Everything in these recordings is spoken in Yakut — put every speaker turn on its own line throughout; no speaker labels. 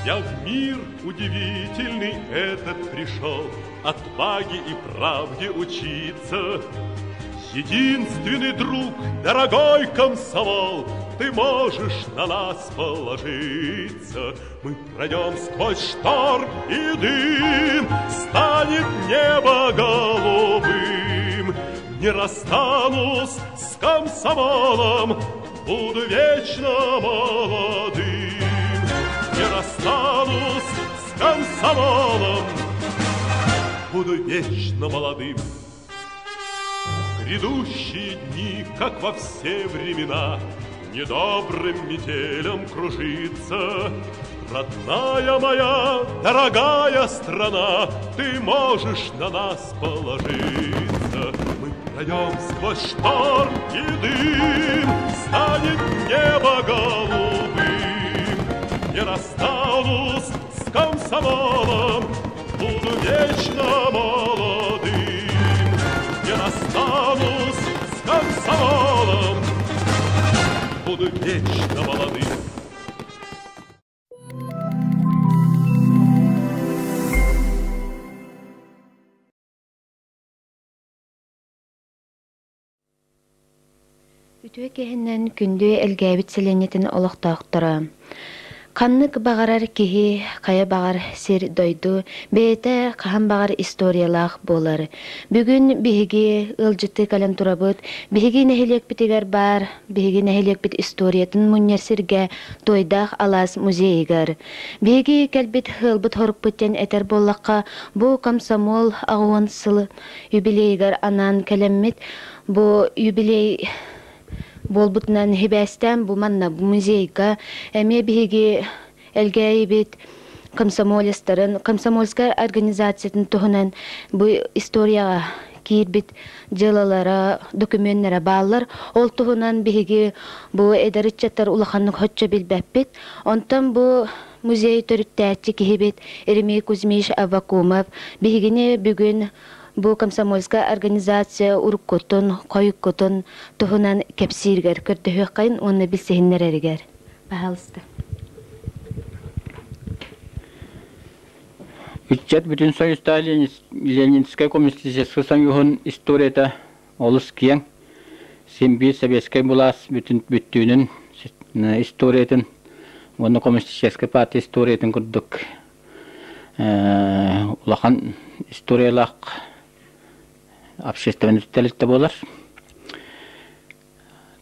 Я в мир удивительный этот пришел Отваге и правде учиться. Единственный друг, дорогой комсомол, Ты можешь на нас положиться. Мы пройдем сквозь шторм и дым, Станет небо голубым. Не расстанусь с комсомолом, Буду вечно молодым. Не расстанусь с комсомолом, Буду вечно молодым. Грядущие дни, как во все времена, Недобрым метелем кружится. Родная моя, дорогая страна, Ты можешь на нас положиться. Мы пройдем сквозь шторм и дым, Станет небо голубым. Не расстанусь с комсомолом, Буду вечно молодым. Не расстанусь с комсомолом, Буду вечно молодым.
Үтүө киһинэн күндү Элгээбит сэлиэнньэтин олохтоохторо. Ханнык баҕарар киһи, хайа баҕар сир дойду бэйэтэ хаһан баҕар историялаах буолар. Бүгүн биһиги ыалдьыттыы кэлэн турабыт. Биһиги нэһилиэкпитигэр баар, биһиги нэһилиэкпит историятын мунньар сиргэ Туойдаах алаас музейыгар. Биһиги кэлбит ыалбыт хорукпут диэн этэр буоллахха, бу комсомол аҕыс уон сыл юбилейыгар анаан кэлэммит Бу юбилей буолбутунан сибээстээн бу манна бу музейга эмиэ биһиги Элгээйибит комсомолецтарын комсомольскай организациятын туһунан бу историяҕа киирбит дьыалалара, докумуоннара бааллар. Ол туһунан биһиги бу эдэр ыччаттар улаханнык соччо билбэппит. Онтон бу музей төрүттээччи киһибит Еремей Кузьмич Аввакумов биһигини бүгүн Бу комсомольскай организация уруккутун, хойуккутун туһунан кэпсииргэр көрдөһүөххэйин уонна билсиһиннэрэригэр. Пожалуйста.
Ыччат бүтүн союзтаах Ленинскэй коммунистическай союһун историята олус киэҥ. Син биир советскай былаас бүтүн бүттүүнүн историятын уонна коммунистическай партия историятын курдук улахан историялаах общественный тэрилтэ буолар.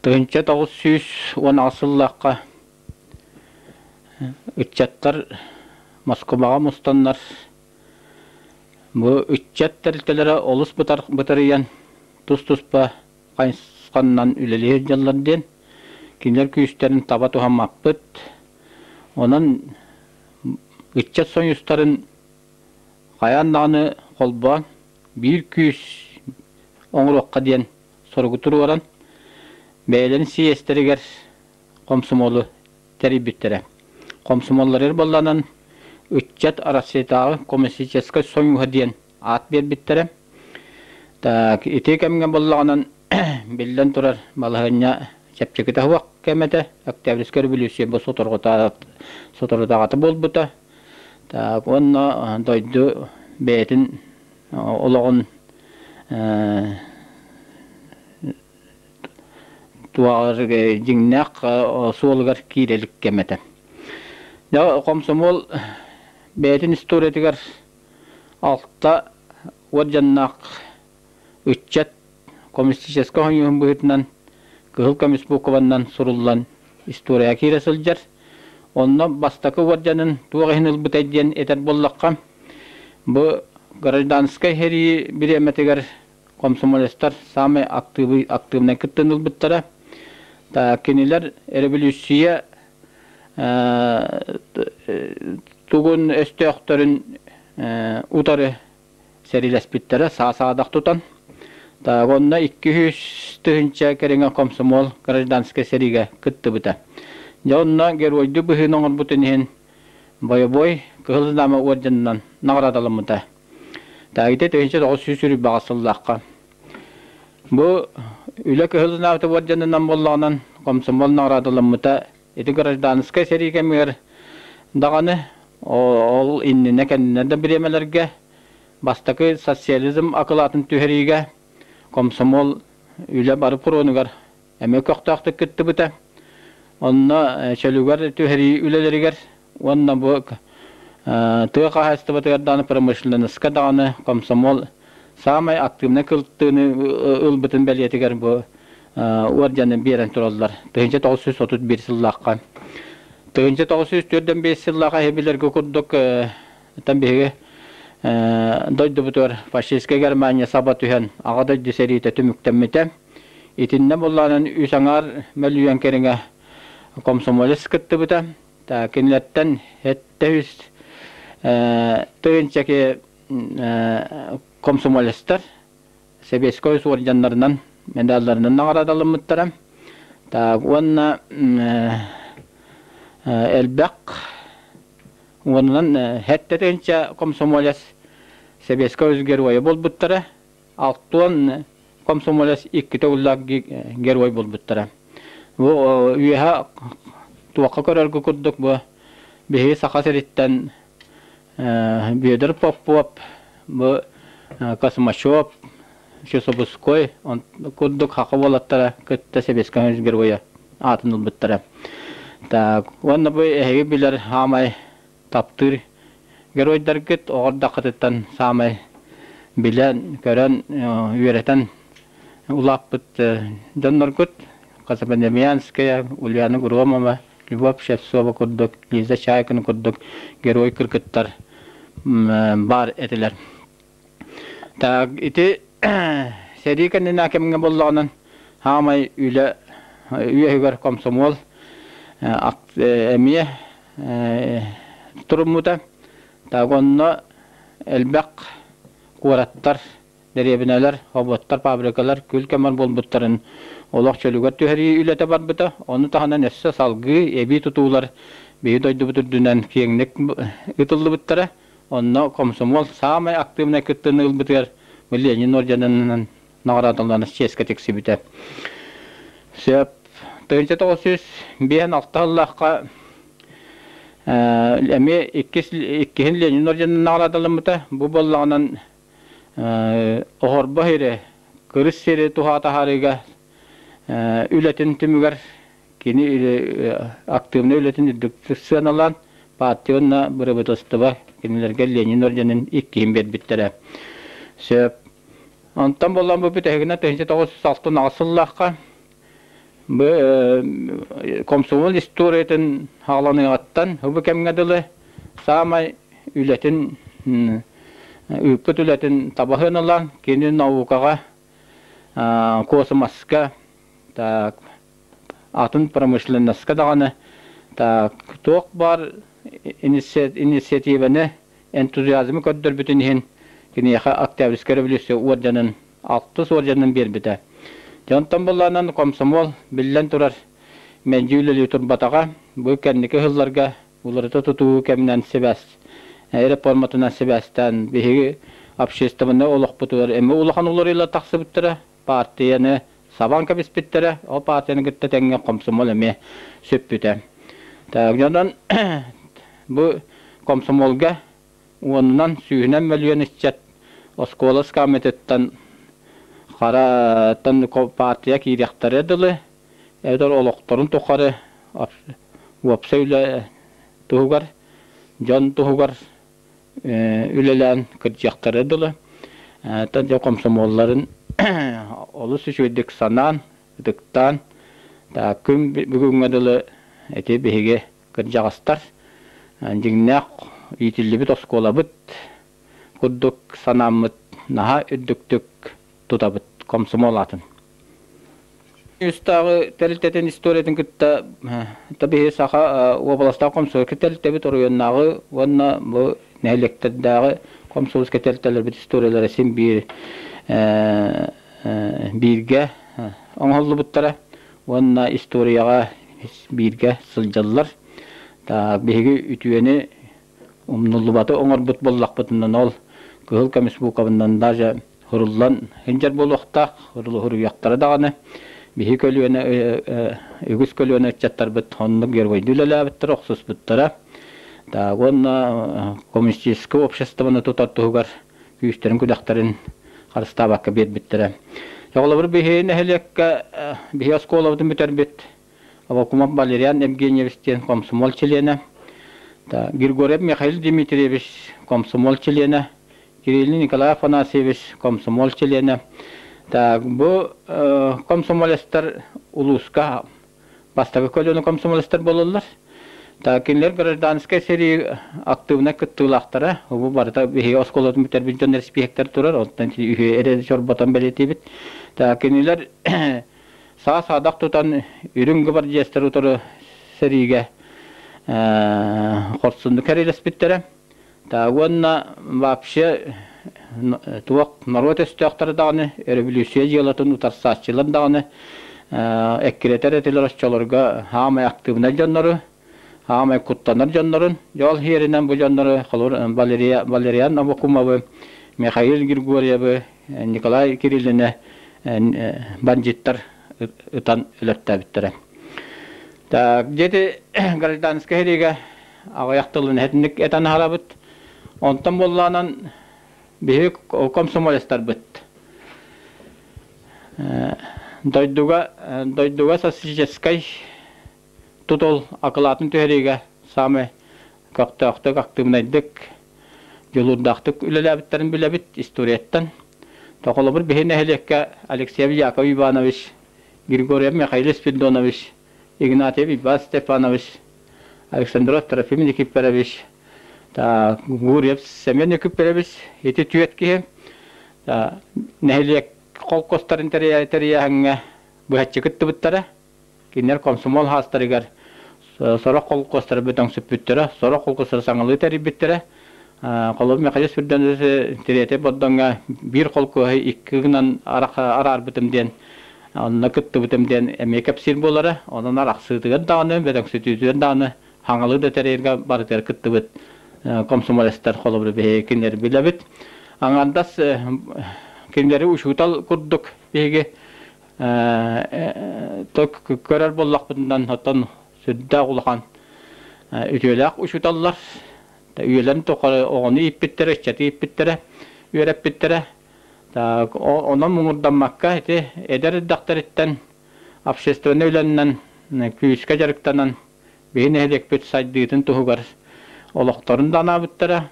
1918 сыллаахха ыччаттар Москубаҕа мустаннар бу ыччат тэрилтэлэрэ олус бытарыйан тус-туспа хайысханнан үлэлиир дьаллар диэн кинилэр күүстэрин таба туһаммаппыт. Онон ыччат союзтарын хайаан даҕаны холбоон биир күүс оҥоруохха диэн соругу туруоран бэйэлэрин сийиэстэригэр хомсомуолу тэрийбиттэрэ. Хомсомуолларыгар буолланан ыччат Арассыыйатааҕы коммунистическай союһа диэн аат биэрбиттэрэ. Так, ити кэмҥэ буоллаҕынан биллэн турар балаһыанньа чэпчэкитэ суох кэм этэ. Октябрьскай революция бу соторутааҕыта буолбута. Так, уонна дойду бэйэтин олоҕун туоҕар дьиҥнээх суолугар киирэ илик кэм этэ. Дьэ, хомсомуол бэйэтин историятыгар алта уордьаннаах ыччат коммунистическай хоньуһун быһыытынан кыһыл көмүс буукубаннан суруллан историяҕа киирэ сылдьар. Онно бастакы уордьанын туох иһин ылбытай диэн этэр буоллахха, бу гражданскай сэрии бириэмэтигэр комсомолецтар саамай актыыбынай кыттыыны ылбыттара. Кинилэр революция тугун өстөөхтөрүн утары сэриилэспиттэрэ саа-саадах тутан. Так, онно 200 тыһыынча кэриҥэ комсомол гражданскай сэриигэ кыттыбыта. Дьэ онно геройдуу быһыыны оҥорбутун иһин бойобуой Кыһыл Знамя орденынан наҕараадаламмыта. Так, ити 1928 сыллаахха. Бу үлэ Кыһыл Знамята орденынан буоллаҕынан комсомол наҕараадаламмыта. Ити гражданскай сэрии кэмигэр даҕаны. Ол иннинэ кэннинэ да бириэмэлэргэ бастакы социализм акылаатын түһэриигэ комсомол үлэ бары фронугар эмиэ көхтөөхтүк кыттыбыта. Онно чөлүгэр түһэрии үлэлэригэр уонна бу тыа хаһаайыстыбатыгар даҕаны промышленноска даҕаны комсомол саамай активнай кыттыыны ылбытын бэлиэтигэр бу уордьаны биэрэн тураллар. 1931 сыллаахха. 1945 сыллаах эһи билэргэ курдук тан биһиги дойдубутугар фашистскай Германия саба түһэн Аҕа дойду сэриитэ түмүктэммитэ. Итиннэ буллаанан үс аҥаар мөлүйүөн кэриҥэ комсомолец кыттыбыта. Кинилэртэн сэттэ үс тыһыынча комсомолецтар Сэбиэскэй уордьаннарынан, медалларынан наҕараадалыммыттара. Так, уонна элбэх уонунан сэттэ тыһыынча комсомолец Сэбиэскэй геройа буолбуттара. Алтуон комсомолец иккитэ уллаах герой буолбуттара. Бу үөһэ туохха көрөргө курдук бу биһиги Саха сириттэн Бүөдэр Поппуоп, бу Космачев, Чусовской курдук хаха уолаттара кытта Сэбиэскэй Союз Геройа аатын ылбыттара. Так, уонна бу эһиги билэр хаамай таптыыр геройдаргыт оҕордаххытыттан саамай билэн, көрөн, үөрэтэн улааппыт дьонноргут Космодемьянская, Ульяна Громова, Любовь Шевцова курдук, Лиза Чайкина курдук герой кыргыттар баар этилэр. Так, ити сэрии кэннинэ кэмҥэ буоллаҕынан хаамай үлэ үөһүгэр комсомол эмиэ туруммута. Так, онно элбэх куораттар Дэриэбинэлэр, хобуоттар, фабрикалар күл-көмөр буолбуттарын олох чөлүгэр түһэрии үлэтэ барбыта. Ону таһынан өссө салгыы эбии тутуулар биһи дойдубут үрдүнэн киэҥник ыытыллыбыттара. Онно комсомол саамай актыыбынай кыттыыны ылбытыгар Ленин орденынан наҕараадалана чиэскэ тиксибитэ. Сөп. 1905 сыллаахха эмиэ иккиһин Ленин орденынан наҕараадаламмыта. Бу буоллаҕынан Оһорбо сири, кырыс сири туһаа таһаарыыга үлэтин түмүгэр кини активнай үлэтин үрдүктүк сыаналаан партия уонна бырабыыталыстыба кинилэргэ Ленин орденын иккиһин биэрбиттэрэ. Сөп. Онтон буолан бу бүтэһигинэ 1968 сыллаахха бу комсомол историятын хааланыаҕыттан бу кэмҥэ дылы саамай үлэтин ыыппыт үлэтин табаһын ылан кини наукаҕа космоска так атын промышленноска даҕаны так туох баар инициативаны энтузиазмы көрдөрбүтүн иһин киниэхэ Октябрьскай революция уордьанын алтыс уордьанын биэрбитэ. Дьэ онтон былаанан комсомол биллэн турар мэлдьи үлэлии турбатаҕа. Бу кэнники сылларга уларыта тутуу кэминэн сибээс реформатынан сибээстээн биһиги общественнай олохпутугар эмиэ улахан уларыйыылар тахсыбыттара. Партияны сабан кэбиспиттэрэ, ол партияны кытта тэҥҥэ комсомол эмиэ сүппүтэ. Так, дьонон бу комсомолга уонунан сүүһүнэн мөлүйүөн ыччат оскуола скамьятыттан хараттан партия киириэхтэрэ дылы эбэтэр олохторун тухары уопсай үлэ туһугар, дьон туһугар үлэлээн кырдьыахтара дылы. Дьэ комсомолларын олус үчүгэйдик санаан, ытыктаан, күн бүгүҥҥэ дылы ити биһиги кырдьаҕастар дьиҥнээх иитиллибит оскуолабыт курдук санааммыт наһаа үрдүктүк тутабыт комсомол аатын. Үстааҕы тэрилтэтин историятын кытта биһи Саха уобаластаах комсомольскай тэрилтэбит оройуоннааҕы уонна бу нэһилиэктэрдээҕи комсомольскай тэрилтэлэрбит историялара син биир бииргэ оҥоһуллубуттара уонна историяҕа бииргэ сылдьаллар. Биһиги үтүөнү умнуллубаты оҥорбут буоллахпытынан ол кыһыл көмүс буукабынан даже хуруллан сылдьар буолуохтаах, хуруйуохтара даҕаны. Биһи көлүөнэ үгүс көлүөнэ ыччаттарбыт оннук геройдуу үлэлээбиттэрэ, охсуспуттара. Уонна коммунистическай обществоны тутар туһугар күүстэрин-күдэхтэрин харыстаабакка биэрбиттэрэ. Оҕолорбут биһи нэһилиэккэ биһи оскуолабытын бүтэрбит Авакумов Валериан Евгеньевич диэн комсомол чилиэнэ, Григорьев Михаил Дмитриевич комсомол чилиэнэ, Кириллин Николай Афанасьевич комсомол чилиэнэ. Так, бу комсомолецтар улууска бастакы көлүөнэ комсомолецтар буолаллар. Так, кинилэр гражданскай сэрии актыыбынай кыттыылаахтара. Бу барыта биһиги оскуолатын бүтэрбит дьон испииһэктэр турар, оттон үһү эрэ чорботон бэлиэтиибит. Так, кинилэр саа-саадах тутан үрүҥ гвардеецтар утары сэриигэ хорсуннук кэрилэспиттэрэ. Уонна вообще туох норуот өстөөхтөрө даҕаны, өрөбүлүүссүйэ дьыалатын утарсааччылар даҕаны эккирэтэр этилэр оччолорго хаамай актыыбынай дьоннору, хаамай куттанар дьоннорун. Дьол иһэринэн бу дьоннору холобур Валериан Абакумовы, Михаил Григорьевы, Николай Кириллини бандьыыттар ытан өлөртөөбүттэрэ. Так, дети гражданскай сэриигэ аҕыйах тылын этинник этэн аһарабыт. Онтон буоллаанан биһиги комсомолецтарбыт. Дойдуга дойдуга социалистическай тутул акылаатын түһэриигэ саамай көхтөөхтүк, актыыбынайдык, дьулуурдаахтык үлэлээбиттэрин билэбит историяттан. Холобур, биһи нэһилиэккэ Алексеев Яков Иванович, Григорьев Михаил Спиридонович, Игнатьев Иван Степанович, Александров Трофим Никифорович, Гурьев Семен Никифорович ити түөрт киһи нэһилиэк холкуостарын тэрийээһиҥҥэ быһаччы кыттыбыттара. Кинилэр комсомол хаастарыгар сорох холкуостары бөдөҥсүппүттэрэ, сорох холкуостары саҥалыы тэрийбиттэрэ. Холобур, Михаил Спиридонович Тириэтэй Бордоҥҥо биир холкуоһу икки гынан араарбытым диэн онно кыттыбытым диэн эмиэ кэпсиир буолара. Онон арахсыытыгар даҕаны, бөдөҥсүтүүтүгэр даҕаны хаҥалыы да тэрийэргэ барытыгар кыттыбыт комсомолецтар холобур биһиги кинилэри билэбит. Аҥардас кинилэри учуутал курдук биһиги көрөр буоллахпытынан оттон сүрдээх улахан үтүөлээх учууталлар үйэлэрин тухары оҕону ииппиттэрэ, ыччаты ииппиттэрэ, үөрэппиттэрэ. Онон муҥурдаммакка ити эдэр эрдэхтэриттэн общественнай үлэннэн күүскэ дьарыктанан биһи нэһилиэкпит сайдыытын туһугар олохторун да анаабыттара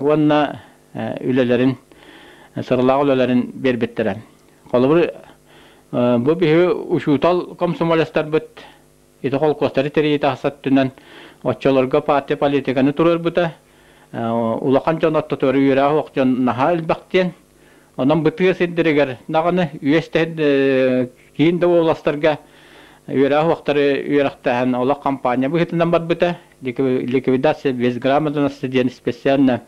уонна үлэлэрин сыралаах үлэлэрин биэрбиттэрэ. Холобур, бу биһи учуутал комсомолецтарбыт ити холкуостары тэрийии тахсар өттүнэн оччолорго партия политиканы туруорбута улахан дьон ортотугар үөрэх суох дьон наһаа элбэх диэн онон бытыа сирдэригэр даҕаны үөс киин да уоластарга үөрэх суохтары үөрэхтээһин олох компания быһыытынан барбыта ликвидация безграмотности диэн специально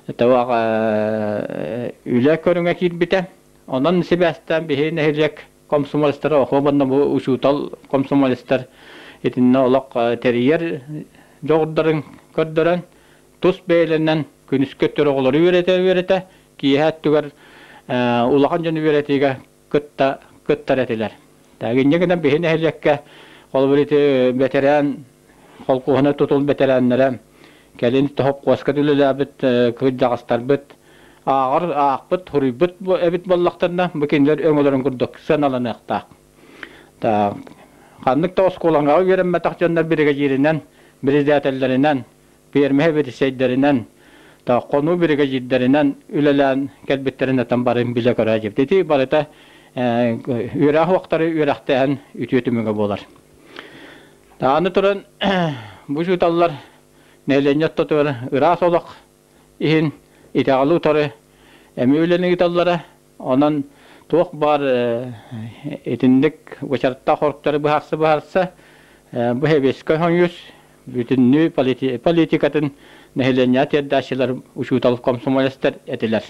үлэ көрүҥэ киирбитэ онон сибээстээн биһи нэһилиэк комсомолецтара охуобанна бу учуутал комсомолецтар итиннэ олох тэрийэр дьоҕурдарын көрдөрөн тус бэйэлэринэн күнүскү өттүгэр оҕолору үөрэтэ-үөрэтэ киэһэ өттүгэр улахан дьону үөрэтиигэ кытта кыттар этилэр. Инньэ гынан биһи нэһилиэккэ холобур ити бэтэрээн холкуоһунай тутул бэтэрээннэрэ кэлин тоһоп-куоска үлэлээбит кырдьаҕастарбыт ааҕар аахпыт, суруйбут эбит буоллахтарына, бу кинилэр өҥөлөрүн курдук сыаналаныахтаах. Ханнык да оскуолаҕа үөрэммэтэх дьоннор биригэдьииринэн, председателлэринэн, пиэрмэ сэбиэдиссэйдэринэн, хонуу биригэдьиирдэринэн үлэлээн кэлбиттэрин этэн барын билэ-көрө дьибит. Ити барыта үөрэх уохтары үөрэхтээһин үтүө түмүгэ буолар. Аны туран бу учууталлар нэһилиэнньэ ортотугар ыраас олох иһин итэҕэли утары эмиэ үлэни ыыталлара. Онон туох баар итинник уочараттаах хоруктары быһаарса-быһаарса бу Сэбиэскэй Союз бүтүннүү политикатын нэһилиэнньэҕэ тиэрдээччилэр учуутал комсомолецтар этилэр.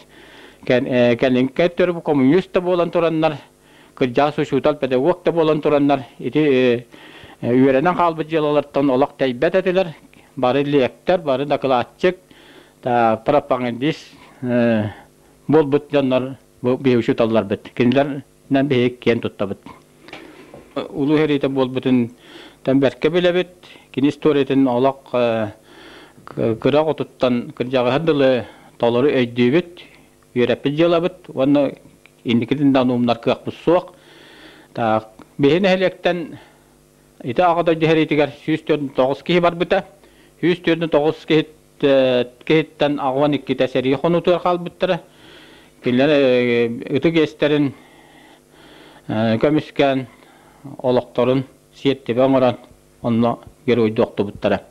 Кэлиҥҥэ өттүгэр коммунист да буолан тураннар кырдьаҕас учуутал, педагог да буолан тураннар ити үөрэнэн хаалбыт дьыалалартан олох тэйбэт этилэр. Бары лектор, бары дакылаатчык, пропагандист буолбут дьоннор бу биһиги учууталларбыт. Кинилэринэн биһиги киэн туттабыт. Улуу сэриитэ буолбутун бэркэ билэбит. Кини историятын олох Кыра оҕотуттан кырдьаҕаһар дылы толору өйдүүбүт, үөрэппит дьыалабыт уонна инникитин да умнар кыахпыт суох. Так, биһи нэһилиэктэн ити Аҕа дойду сэриитигэр 149 киһи барбыта. 149 киһиттэн 82-тэ сэрии хонуутугар хаалбыттара. Кинилэр ытык иэстэрин көмүскээн олохторун сиэртибэ оҥорон онно геройдуу охтубуттара.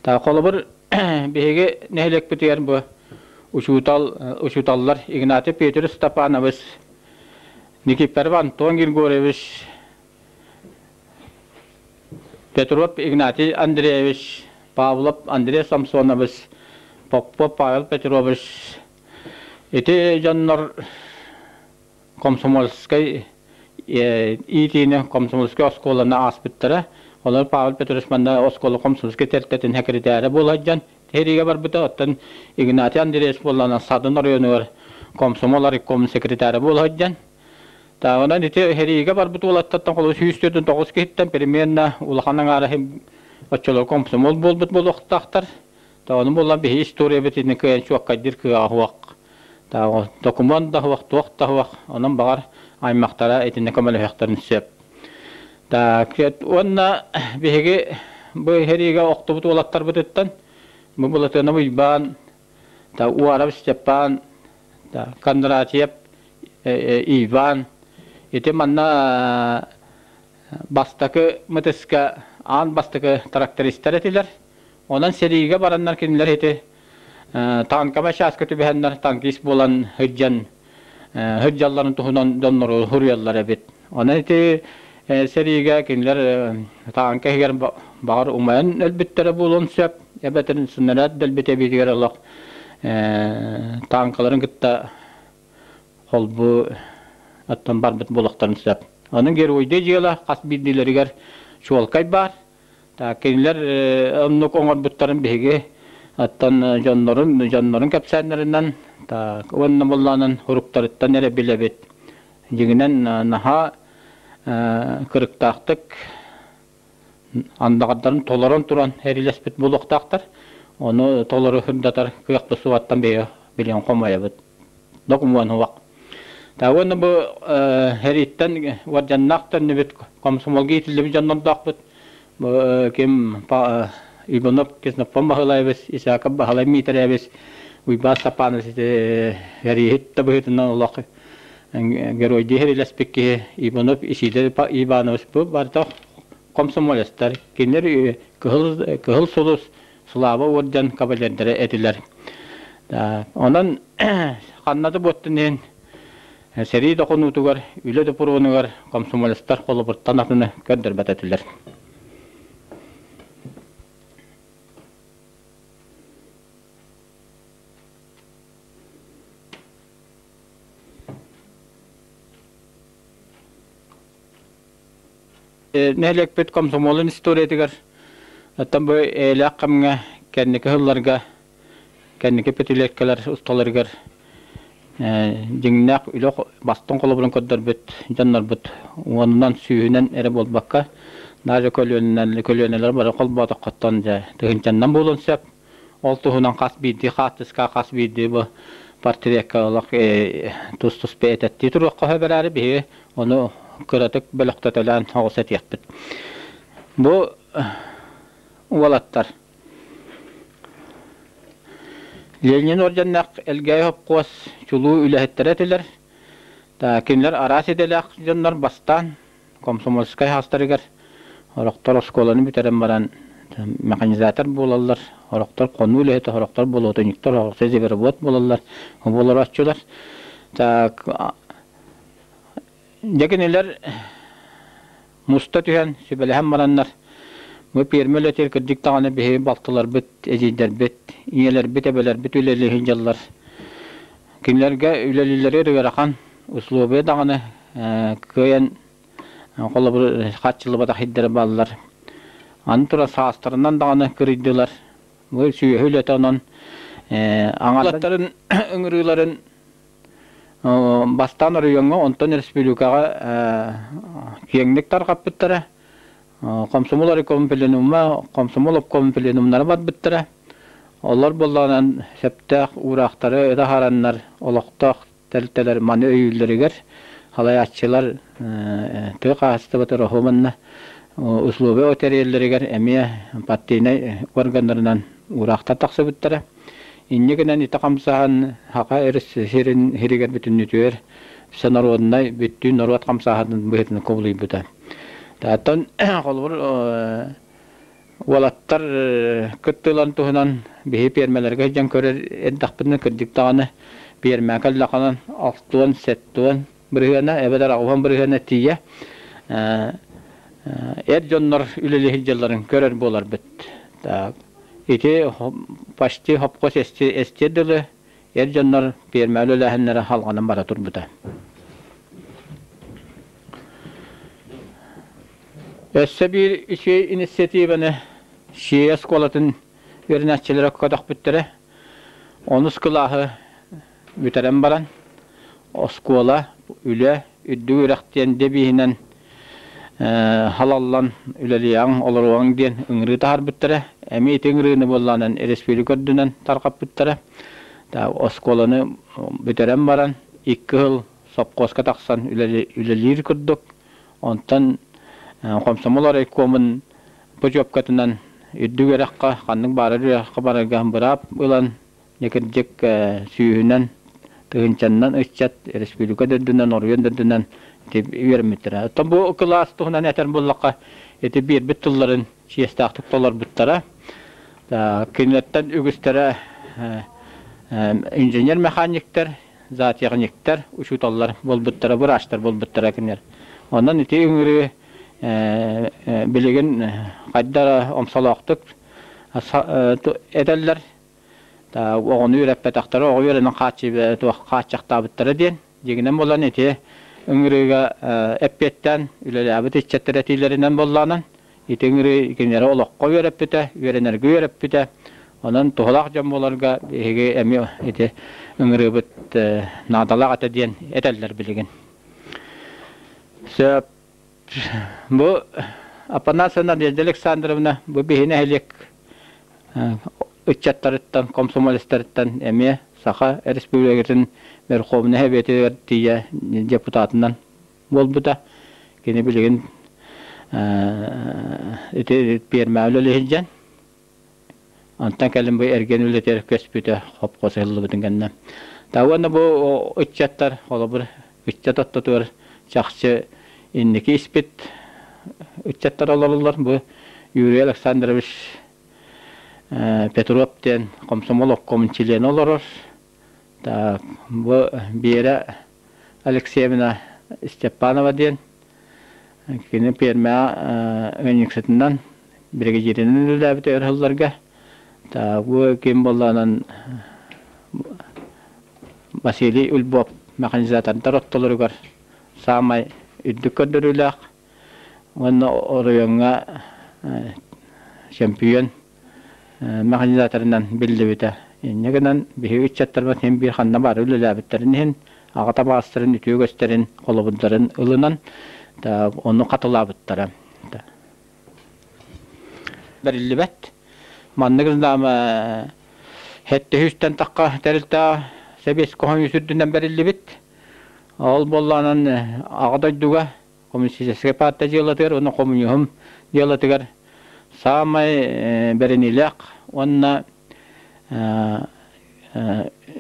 Холобур, биһиги нэһилиэкпитигэр бу учуутал учууталлар Игнатий Петрович Степанович, Никифоров Антон Григорьевич, Петров Игнатий Андреевич, Павлов Андрей Самсонович, Попов Павел Петрович ити дьоннор комсомольскай иитиини комсомольскай оскуоланы ааспыттара. Олор Павел Петрович манна оскуола комсомольскай тэрилтэтин секретарэ буола сылдьан сэриигэ барбыта. Оттон Игнатий Андреевич буоллаҕына Садын оройуонугар комсомол райкомун секретарэ буола сылдьан. Онон ити сэриигэ барбыт уолаттартан холобур 149 киһиттэн примерно улахан аҥаара оччолорго комсомол буолбут буолуохтаахтар. Ону буоллар биһи историябыт итини кыайан чуоккайдыыр кыаҕа суох. Докумуон да суох, туох да суох. Онон баҕар аймахтара итиннэ көмөлөһүөхтэрин сөп. Уонна биһиги бу сэриигэ охтубут уолаттарбытыттан бу Былатыанап Уйбаан, Уаров Степан, Кондратьев Иван ити манна бастакы мытыска аан бастакы трактористар этилэр. Онон сэриигэ бараннар кинилэр ити танковай чааска түбэһэннэр танкист буолан сылдьан сылдьалларын туһунан дьоннору суруйаллар эбит. Онон ити сэриигэ кинилэр таанка иһигэр баҕар умайан өлбүттэрэ буолуон сөп, эбэтэр снаряд дэлбит эбиитигэр олох таанкаларын кытта холбуу оттон барбыт буолуохтарын сөп. Онон геройдуу дьыала хас биирдиилэригэр чуолкай баар. Кинилэр оннук оҥорбуттарын биһиги оттон дьоннорун дьоннорун кэпсээннэринэн уонна буоллаанан уруктарыттан эрэ билэбит. Дьиҥинэн наһаа кырыктаахтык андаҕардарын толорон туран эрилэспит буолуохтаахтар. Ону толору сырдатар кыахпыт суоҕуттан биһиги билигин хомойобут. Докумуон суох. Уонна бу сэрииттэн уордьаннаах төннүбүт комсомолга иитиллибит дьоннордоохпут. Бу ким Иванов Ксенофонт Баһылаевич, Исаков Баһылай Миитэрэбис, Уйбаан Степанович сэрииһит да быһыытынан олох геройдуу сэриилэспит киһи Иванов Исидор Иванович бу барыта комсомолецтар. Кинилэр Кыһыл, Кыһыл Сулус, Слава орден кавалердара этилэр. Онон ханна да буоттун иһин сэрии дохонуутугар, үлэ допуруонугар комсомолецтар холобуртан атыны көрдөрбөт этилэр. Нэһилиэкпит комсомолун историятыгар оттон бу эйэлээх кэмҥэ кэнники сылларга кэнники пятилеткалар усталарыгар дьиҥнээх үлэ бастыҥ холобурун көрдөрбүт дьоннорбут уонунан сүүһүнэн эрэ буолбакка даже көлүөнэлэр көлүөнэлэр бары холбоотоххоттон дьэ тыһыынчаннан буолуон сөп. Ол туһунан хас биирдии хаартыска хас биирдии бу портретка олох тус-туспа этэттии туруохха сөп эрээри биһиги ону кыратык бөлөхтөтөлөөн оҕус этиэхпит. Бу уолаттар Ленин орденнаах Элгээйи хопкуос чулуу үлэһиттэрэ этилэр. Кинилэр араас идэлээх дьоннор бастаан комсомольскай хаастарыгар орохтор оскуоланы бүтэрэн баран механизатор буолаллар, орохтор хонуу үлэһитэ, орохтор болуотунньуктар, орохтор зверобот буолаллар, буоларооччулар. Так, дьэ кинилэр муста түһэн, сүбэлэһэн бараннар, бу пиэрмэ үлэтигэр кырдьык даҕаны биһиги балтыларбыт, эдьиийдэрбит, ийэлэрбит, эбэлэрбит үлэлии сылдьаллар. Кинилэргэ үлэлииллэригэр ыарахан условия даҕаны кыайан холобур хааччыллыбатах сирдэрэ бааллар. Аны туран саастарынан даҕаны кырыйдылар. Бу сүөһү үлэтэ онон аҥааттарын ыҥырыыларын бастаан оройуоҥҥа, онтон республикаҕа киэҥник тарҕаппыттара. Комсомол райкомун пленума, комсомол обкомун пленумнара барбыттара. Олор буоллаҕынан сөптөөх уураахтары таһаараннар олохтоох тэрилтэлэр маны өйүүллэригэр салайааччылар тыа хаһаайыстыбата Роһуманна условия тэрийэллэригэр эмиэ партийнай органнарынан уураахтар тахсыбыттара. Инньэ гынан ити хамсааһын Саха сирин сиригэр бүтүннүүтүгэр всенароднай бүттүүн норуот хамсааһынын быһыытынан кубулуйбута. Оттон холобур Уолаттар кыттыыларын туһунан биһи пиэрмэлэргэ сылдьан көрөр эрдэхпитинэ кырдьык даҕаны пиэрмэ кэллэххинэ алтыан, сэттиэн бырыһыана эбэтэр аҕыһан бырыһыана тиийэ эр дьоннор үлэлии сылдьалларын көрөр буоларбыт. Так ити почти хопкос эстиэр дылы эр дьоннор пиэрмэ үлэлээһиннэрэ халҕанан бара турбута. Өссө биир үчүгэй инициативаны Сиэйэ оскуолатын үөрэнээччилэрэ көтөхпүттэрэ. Онус кылааһы бүтэрэн баран, оскуола, үлэ, үрдүк үөрэх диэн девиһинэн халаллан үлэлиэҕиҥ, олоруоҕуҥ диэн ыҥырыы таһаарбыттара. Эмиэ ити ыҥырыыны буоллаҕынан республика үрдүнэн тарҕаппыттара. Оскуоланы бүтэрэн баран, икки сыл сопхуоска тахсан үлэлиир курдук. Онтон комсомол райкомун путевкатынан үрдүк үөрэххэ, ханнык баарар үөрэххэ барарга быраап ылан, дьэ сүүһүнэн, тыһыынчаннан ыччат республика да үрдүнэн, оройуон да үрдүнэн ити үөрэммиттэрэ. Оттон бу кылаас туһунан этэр буоллахха, ити биэрбит тылларын чиэстээхтик толорбуттара. Кинилэртэн үгүстэрэ инженер-механиктар, зоотехниктар, учууталлар буолбуттара, быраастар буолбуттара кинилэр. Онон ити ыҥырыы билигин хайдара омсолоохтук этэллэр. Оҕону үөрэппэтэхтэрэ, оҕо үөрэнэн хааччахтаабыттара диэн. Дьиҥинэн буолан ити ыҥырыыга эппиэттээн үлэлээбит ыччаттар этиилэринэн буоллаҕынан Ити ыҥырыы кинилэри олоххо үөрэппитэ, үөрэнэргэ үөрэппитэ. Онон туһалаах дьон буоларга биһиги эмиэ ити ыҥырыыбыт наадалаах этэ диэн этэллэр билигин. Сөп. Бу Апанасьевна Надежда Александровна бу биһи нэһилиэк ыччаттарыттан, комсомолецтарыттан эмиэ Саха Республикатын Верховнай Советыгар тиийэ депутатынан буолбута. Кини билигин ити пиэрмэҕэ үлэлии сылдьан, онтон кэлин бу эргиэн үлэтигэр көспүтэ, хопхос ыһыллыбытын кэннэ. Та уонна бу ыччаттар, холобур, ыччат ортотугар чахчы инники испит ыччаттар олороллор. Бу Юрий Александрович Петров диэн комсомол обкомун чилиэнэ олорор. Так, бу Биэрэ Алексеевна Степанова диэн кини пиэрмэҕэ ыанньыксытынан биригэдьииринэн үлэлээбитэ өр сылларга. Бу ким буоллаҕынан Василий Ульбов механизатордар ортолоругар саамай үрдүк көрдөрүүлээх уонна оройуоҥҥа чөмпүйүөн механизаторынан биллибитэ. Инньэ гынан биһиги ыччаттарбыт син биир ханна бары үлэлээбиттэрин иһин аҕа табаарыстарын үтүө үгэстэрин холобурдарын ылынан ону хатылаабыттара. Бэриллибэт. Маннык знама сэттэ тахха тэрилтэ сэбиэскэй хомуйус үрдүнэн бэриллибит. Ол буоллаҕынан Аҕа дойдуга Коммунистическай партия дьыалатыгар уонна коммунизм дьыалатыгар саамай бэриниилээх уонна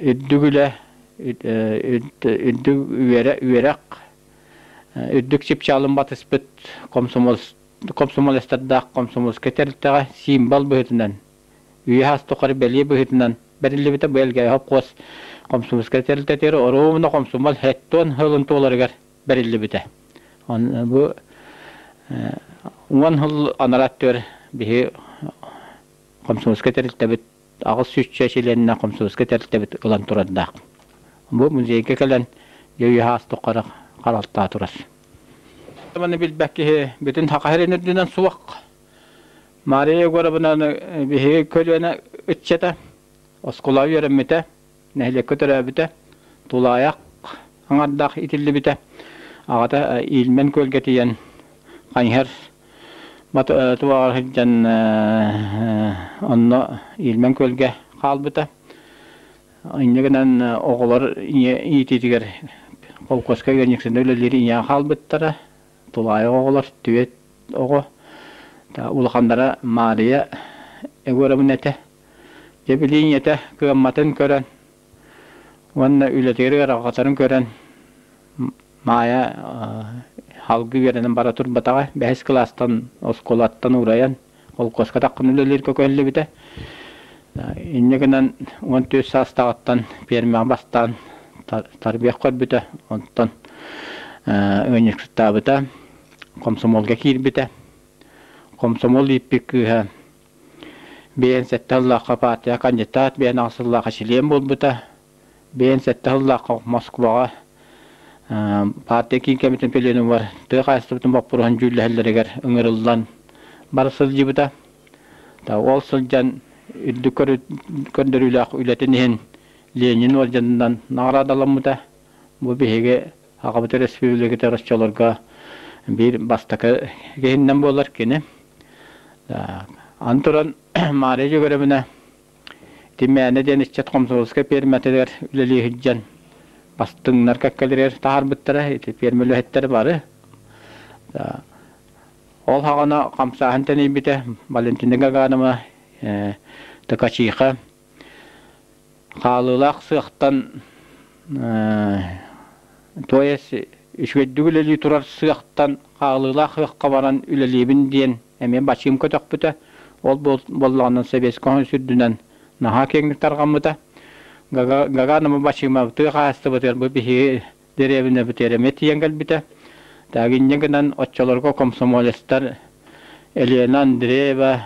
үрдүк үлэ, үрдүк үөрэх, үрдүк чыпчаалын батыспыт комсомолецтардаах комсомольскай тэрилтэҕэ символ быһыытынан үйэ саас тухары бэлиэ быһыытынан бэриллибитэ бу Элгээйи хопхуос комсомольскай тэрилтэтигэр оруобуна комсомол хэттон сылын туоларыгар бэриллибитэ. Бу уон сыл анараа өттүгэр биһи комсомольскай тэрилтэбит аҕыс сүүсчэ чилиэннээх комсомольскай тэрилтэбит ылан турардаах. Бу музейга кэлэн дьэ үйэ саас тухары харалтаа турар. Маны билбэт киһи бүтүн Саха сирин үрдүнэн суох. Мария Егоровна биһиги көлүөнэ ыччата оскуола үөрэммитэ, нэһилиэккэ төрөөбүтэ, тулаайах аҥардаах итиллибитэ. Аҕата Ильмен күөлгэ тиийэн хайыһар туоҕар сылдьан онно Ильмен күөлгэ хаалбыта. Инньэ гынан оҕолор ийэ иитиитигэр холкуоска ыанньыксытынан үлэлиир ийэ хаалбыттара. Тулаайах оҕолор түөрт оҕо. Улаханнара Маарыйа Егоровна этэ. Дьэ били ийэтэ кыамматын көрөн уонна үлэтигэр ыарырҕатарын көрөн Маайа салгыы үөрэнэн бара турбатаҕа. Бэһис кылаастан оскуолаттан уурайан холкуоска таххан үлэлииргэ көһүллүбүтэ. Инньэ гынан 14 саастааҕыттан пиэрмэҕэ бастаан тарбыйах көрбүтэ, онтон ыанньыксыттаабыта, комсомолга киирбитэ. Комсомол ииппит кыыһа бэйэн сэттэ сыллаахха партия кандидат, бэйэн аҕыс сыллаахха чилиэн буолбута. Бэйэн сэттэ сыллаахха Москваҕа партия киин кэмитин пленумугар тыа хаһаайыстыбатын боппуруоһун дьүүллэһэллэригэр ыҥырыллан бара сылдьыбыта. Ол сылдьан үрдүк көрдөрүүлээх үлэтин иһин Ленин уордьанынан наҕараадаламмыта. Бу биһиги Аҕабыт Өрөспүүбүлүкэтэ оччолорго биир бастакы киһиннэн буолар кини. Аны туран Маарыйа Дьөгүөрэбинэ Тимээнэ диэн ыччат комсомольскай пиэрмэтигэр үлэлии сылдьан бастыҥнар кэккэлэригэр таһаарбыттара. Ити пиэрмэ үлэһиттэрэ бары. Ол саҕана хамсааһын тэнийбитэ. Валентина Гаганова, Ткачиха хаалыылаах сыахтан то есть үчүгэйдик үлэлии турар сыахтан хаалыылаах сыахха баран үлэлиибин диэн эмиэ бачыым көтөхпүтэ. Ол буоллаҕына Сэбиэскэй Союз үрдүнэн наһаа киэҥник тарҕаммыта. Гаганова бачыыма тыа хаһаайыстыбатыгар бу биһиги дэриэбинэбитигэр эмиэ тиийэн кэлбитэ. Так инньэ гынан оччолорго комсомолецтар Елена Андреева,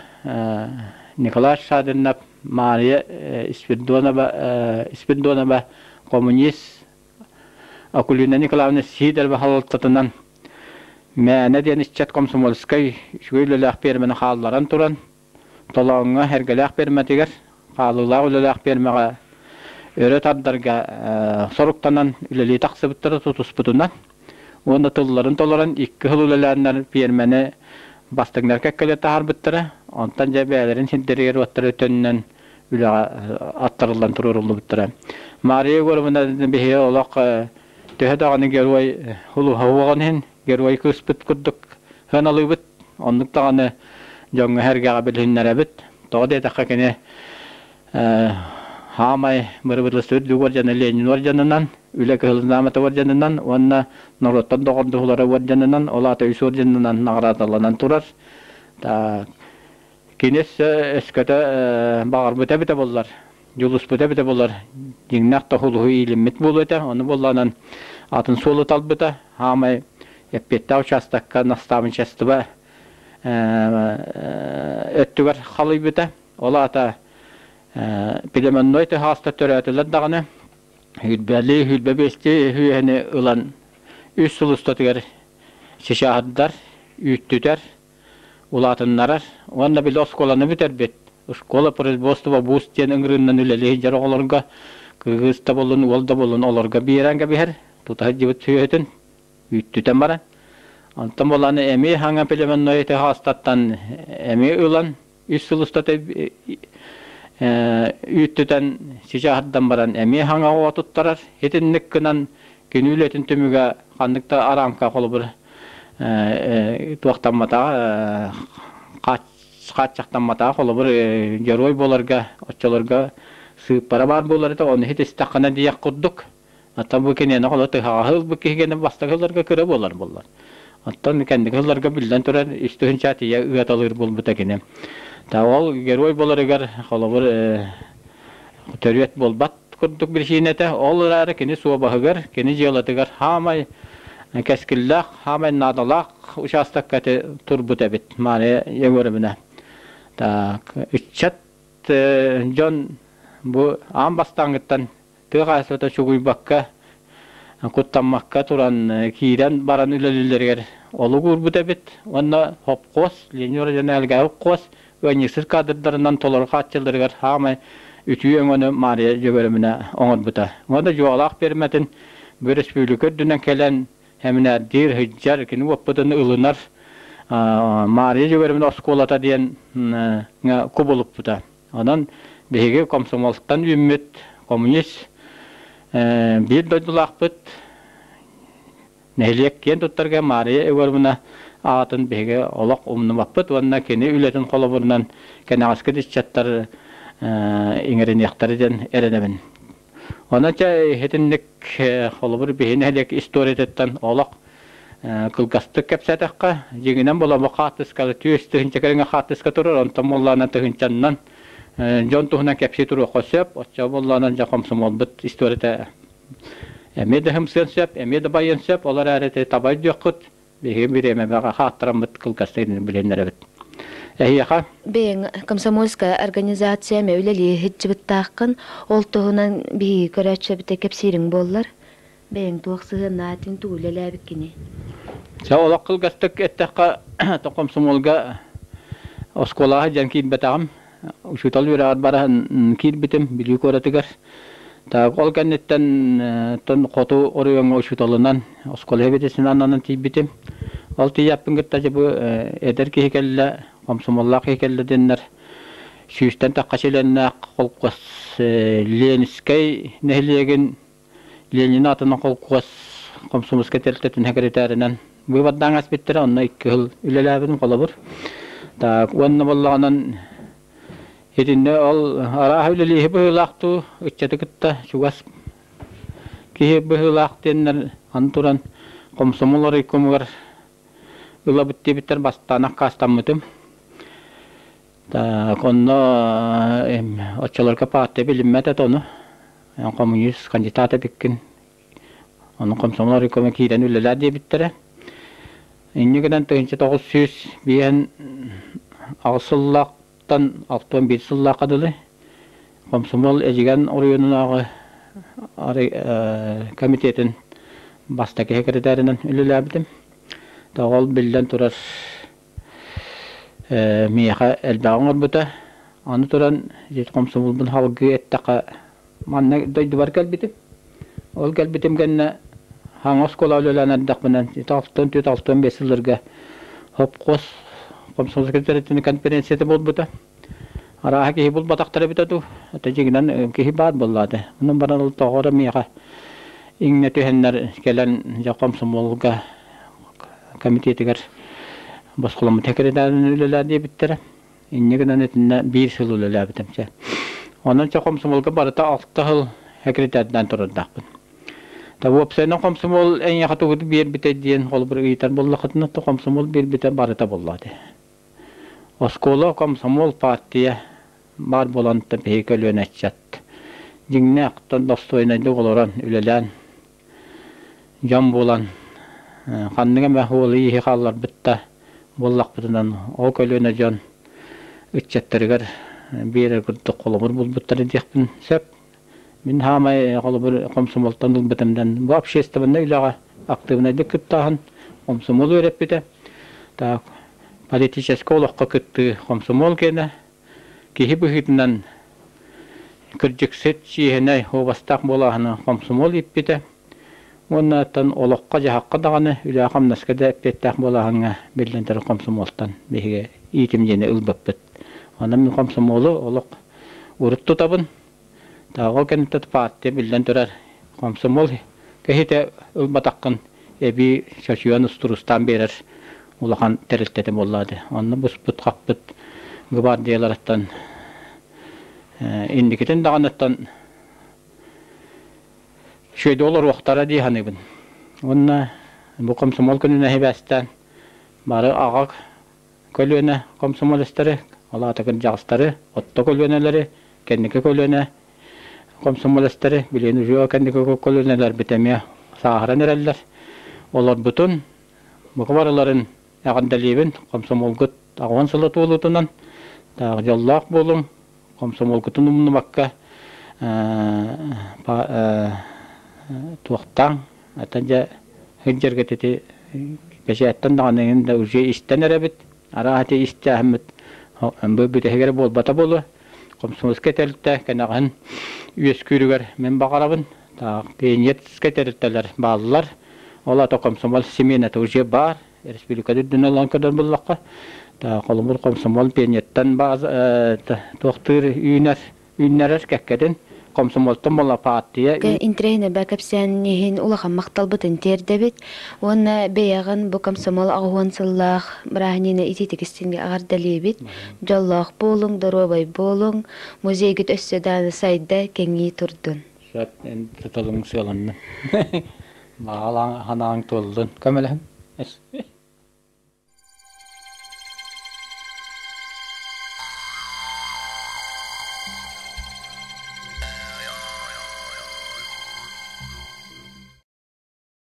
Николай Шадинов, Мария Спиридонова, Спиридонова коммунист Акулина Николаевна Сидорова салалтатынан Мээнэ диэн ыччат комсомольскай үчүгэй үлэлээх пиэрмэни хаалларан туран Толооҥҥо Эргэлээх пиэрмэтигэр хаалыылаах үлэлээх пиэрмэҕэ өрө тардарга соруктанан үлэлии тахсыбыттара тутуспутунан уонна тылларын толорон икки сыл үлэлээннэр пиэрмэни бастыҥнар кэккэлэр таһаарбыттара. Онтон дьэ бэйэлэрин сирдэригэр-уоттара төннөн үлэҕэ аттарыллан туруоруллубуттара. Мария Егоровна биһиги олох төһө даҕаны герой улууһа уоҕун иһин герой кыыспыт курдук сыаналыыбыт. Оннук даҕаны дьоҥҥо-сэргэҕэ билиһиннэрэбит. Тоҕо диэтэххэ кини хаамай бырабыыталыстыба үрдүк уордьана Ленин уордьанынан, Үлэ Кыһыл Знамята уордьанынан уонна норуоттан доҕордоһуулара уордьанынан, ол аата үс уордьанынан наҕараадаланан турар. Кини өссө өскөтө баҕарбыта эбитэ буоллар, дьулуспута эбитэ буоллар, дьиҥнээх тоһулуһу иилиммит буолуо этэ. Ону буоллаҕынан атын суолу талбыта. Хаамай эппиэттээх учаастакка наставничество өттүгэр халыйбыта. Ол аата племенной тыһаастар төрөөтүлэр даҕаны үрбэлии, үрбэ биэстии үһүөһэни ылан үс сыл устатыгар чычааһырдар, үүттүтэр, улаатыннарар уонна били оскуоланы бүтэрбит школа производства вуз диэн ыҥырыыннан үлэлии сылдьар оҕолорго кыыс да буоллун, уол да буоллун олорго биэрэн кэбиһэр, тута сылдьыбыт сүөһүтүн үүттүтэн баран. Онтон буолан эмиэ хаҥа племенной хаастаттан эмиэ ылан үс сыл устата үүттүтэн чычааһырдан баран эмиэ хаҥа оҕо туттарар. Итинник гынан күн үлэтин түмүгэ ханнык да араамка холобур туохтамматаҕа хааччахтамматаҕа холобур герой буоларга оччолорго сыыппара баар буолар этэ ону ситистэххинэ диэх курдук. Оттон бу киниэхэ холо тыһаҕаһы ылбыт киһигэнэ бастакы ылларга кыра буолар буоллар. Оттон кэнники ылларга биллэн турар үс тыһыынча тиийэ ыаталыыр буолбута кини. Та ол герой буоларыгар холобур төрүөт буолбат курдук биричиинэтэ. Ол эрээри кини суобаһыгар, кини дьыалатыгар хаамай кэскиллээх, хаамай наадалаах учаастакка турбут эбит Мария Егоровна. Так, ыччат дьон бу аан бастааҥҥыттан тыа хаһаайыстыбата чугуйбакка, куттаммакка туран киирэн баран үлэлииллэригэр олук уурбут эбит. Уонна хопхуос, Ленин Родионович хопхуос ыанньыксыт кадрдарынан толору хааччылларыгар саамай үтүө өҥөнү Маарыйа Дьөгүөрөмүнэ оҥорбута. Уонна Дьуоҕалаах пиэрмэтин бу өрөспүүбүлүкэ үрдүнэн кэлэн сэминээрдиир, сылдьар, кини уоппутун ылынар Маарыйа Дьөгүөрөмүнэ оскуолата диэн кубулуппута. Онон Биһиги комсомолтан үүммүт коммунист биир дойдулаахпыт нэһилиэк киэн туттарга Маарыйа Егоровна аатын биһиги олох умнубаппыт уонна кини үлэтин холобурунан кэнэҕэски ыччаттар иҥэриниэхтэрэ диэн эрэнэбин. Онон чэ итинник холобур биһи нэһилиэк историятыттан олох кылгастык кэпсээтэххэ, дьиҥинэн буолан хаартыскалы түөс тыһыынча кэриҥэ хаартыска турар, онтон буоллаҕына тыһыынчаннан дьон туһунан кэпсии туруохха сөп. Оччо буоллаҕына дьэ хомсомуолбут историята эмиэ да ымсыан сөп, эмиэ да байыан сөп. Ол эрээри ити таба өйдүөххүт, биһиги бириэмэбэҕэ хааттараммыт кылгастык билиннэрэбит. Эһиэхэ?
Бэйэҥ комсомольская организация эмэ үлэлии сылдьыбыттааххын, ол туһунан биһиги көрөөччүбүтэ кэпсиириҥ буоллар. Бэйэҥ туох сыһыаннаатыҥ, тугу үлэлээбиккиний?
Чэ, олох кылгастык эттэххэ, комсомолга оскуолаҕа сылдьан киирбэтэҕим. Учуутал үөрэҕэр баран киирбитим Бүлүү куоратыгар. Так, ол кэнниттэн тон хоту оройуоҥҥа учууталынан оскуола сэбиэдиссэйинэн ананан тиийбитим. Ол тиийээппин кытта дьэ бу эдэр киһи кэллэ, комсомоллаах киһи кэллэ диэннэр сүүстэн тахха чилиэннээх холкуос Ленскэй нэһилиэгин Ленин аатынан холкуос комсомольскай тэрилтэтин сэкирэтээринэн быыбардаан ааспыттара, онно икки сыл үлэлээбитим холобур. Так, уонна буоллаҕынан итиннэ ол арааһа үлэлииһи быһыылаах дуу, ыччаты кытта чугас киһи быһыылаах диэннэр аны туран комсомол райкомугар ылабыт диэбиттэр бастаан аккаастаммытым. Так, онно оччолорго партия билиммэт этэ ону. Коммунист кандидат эбиккин. Ону комсомол райкома киирэн үлэлээ диэбиттэрэ. Инньэ гынан 1958 сыллаахтан 61 сыллаахха дылы комсомол Эдьигээн оройуонунааҕы комитетын бастакы секретарынан үлэлээбитим. Ол биллэн турар миэхэ элбэҕи оҥорбута. Аны туран комсомолбун салгыы эттэххэ манна дойдубар кэлбитим. Ол кэлбитим кэннэ хаҥа оскуола үлэлээн эрдэхпинэ 64-65 сылларга хопхуос комсомольскай тэрилтэни конференцията буолбута. Арааһа киһи булбатахтара эбитэ дуу, это дьиҥинэн киһи баар буоллаҕа. Онон баран ол тоҕо эрэ миэхэ иҥнэ түһэннэр кэлэн дьэ комсомолга комитетыгар босхоломмут секретарынан үлэлээ диэбиттэрэ. Инньэ гынан итиннэ биир сыл үлэлээбитим чэ. Онон чэ комсомолга барыта алта сыл секретардаан турардаахпын. Та уопсайынан комсомол эйиэхэ тугу биэрбитэ диэн холобур ыйытар буоллаххытына, то комсомол биэрбитэ барыта буоллаҕа дии. Оскуола, комсомол, партия баар буолан биһиги көлүөнэ ыччат дьиҥнээх достойнайдык олорон, үлэлээн дьон буолан ханнык эмэ уолу-ииһи хаалларбыт да буоллахпытынан ол көлүөнэ дьон ыччаттарыгар биэрэр курдук холобур булбуттара диэхпин сөп. Мин хаамай холобур комсомолтон ылбытым бу общественнай үлэҕэ актыыбынайдык кыттааһын комсомол үөрэппитэ. Так, политическай олоххо кыттыы комсомол киэнэ киһи быһыытынан кырдьыксыт, чиэһинэй, уобастаах буолааһыны комсомол ииппитэ уонна оттон олоххо-дьаһахха даҕаны, үлэҕэ-хамнаска да эппиэттээх буолааһыҥҥа биллэн турар комсомолтан биһиги иитимдьини ылбыппыт. Онон мин комсомолу олох урут тутабын. Ол кэнниттэн партия биллэн турар комсомол киһитэ ылбатаххын эбии чочуйан устуруустаан биэрэр улахан тэрилтэтэ буоллаҕа. Онно буспут-хаппыт гвардияларыттан инникитин даҕаныттан үчүгэйдик олоруохтара дии саныыбын. Уонна бу комсомол күнүнэн сибээстээн бары аҕа көлүөнэ комсомолецтары, ол аата кырдьаҕастары, отто көлүөнэлэри, кэнники көлүөнэ комсомолецтары, билигин уже кэнники көлүөнэлэрбит эмиэ сааһыран эрэллэр. Олорбутун, бука барыларын эҕэрдэлиибин, комсомолгут аҕыһын сыла туолуутунан, дьоллоох буолуҥ, комсомолгутун умнубакка туохтааҥ, ата дьэ сылдьаргыт ити бэчээттэн даҕаны да уже истэн эрэбит, арааһа ити истээһиммит бу бүтэһигэр буолбата буолуо. Комсомольскай тэрилтэ кэнэҕэһин үөскүүрүгэр мин баҕарабын. Пионерскай тэрилтэлэр бааллар. Ол аата комсомол семена уже баар. Республикада үрдүнэн ылан көрөр буллахха, холобур комсомол пионертан туохтуур үүнэр. Үүннэрэр кэккэтин комсомолтон буола партия
Интириэһинэй кэпсээн иһин улахан махталбытын тиэрдэбит уонна бэйэҕин бу комсомол 80 сыллаах бырааһынньыгы итиитик истиҥник эҕэрдэлиибит. Дьоллоох буолуҥ, доруобай буолуҥ, музейгыт өссө даҕаны сайда, кэҥии турдун.
Сөп, эн тутулуҥ сыаланнын. Баҕалаан ханаан туоллун. Көмөлөһүҥ.